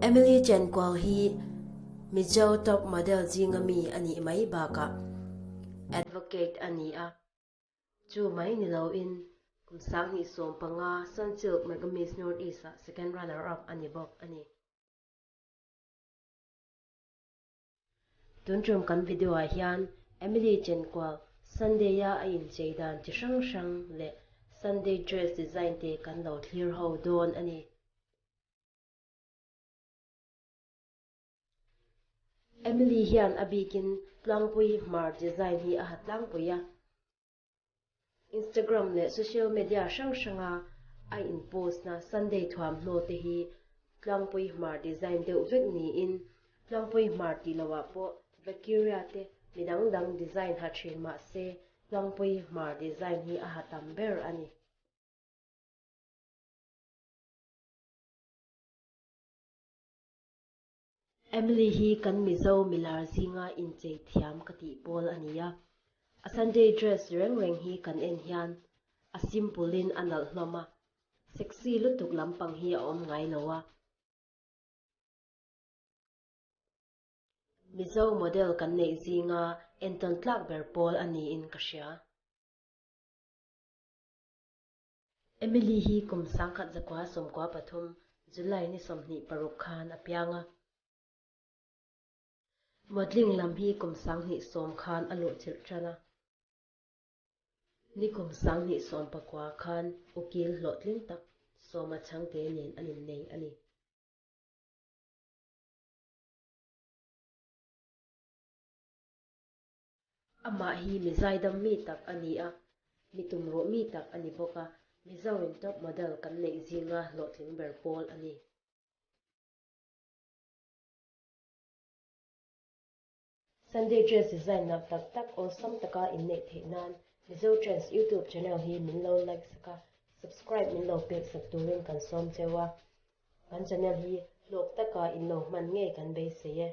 Emily Chenkual hi Mizo top model zinga mi a nih mai bakah advocate a ni a, chu mai ni loin kum 2015 Sunsilk Mega Miss North East-ah second runner up a ni bawk a ni. Tun tum kan video ah hian Emily Chenkual Sunday a a inchei dan chi hrang hrang leh Sunday dress design te kan lo thlir ho dawn a ni. Emily hian a bikin tlangpui hmar design hi a ha tlangpui a. Instagram leh social media hrang hranga a in post na Sunday thuamhnaw te hi Tlangpui Hmar design deuh vek niin Tlangpui Hmar tih lohah pawh Vakiria te mi dang dang design ha thin mah se Tlangpui Hmar design hi a ha tam ber a ni. Emily hi kan Mizo milar zinga inchei thiam ka tih pawl a ni a, a Sunday dress reng reng hi kan en hian a simple in a nalh hlawm a, sexy lutuk lampang hi a awm ngai lo a. Mizo model kan neih zinga entawn tlak ber pawl a niin ka hria. Emily hi kum 1993 July ni 26 khan a piang a. Modelling lam hi kum 2010 khan a luhchilh tan a. Ni kum 2019 khan ukil hlawhtling tak Sawma Chhangte nen an innei a ni. Amah hi mi zaidam mi tak a ni a, mi tumruh mi tak a ni bawk a, Mizoin top model kan neih zinga hlawhtling ber pawl a ni. Sunday dress design nalh tak tak awlsam taka inneih theih nan Mizo Trends YouTube channel hi min lo like sak a, subscribe min lo pek sak turin kan sawm cheu a. Kan channel hi hlawk taka in lo hman ngei kan beisei e.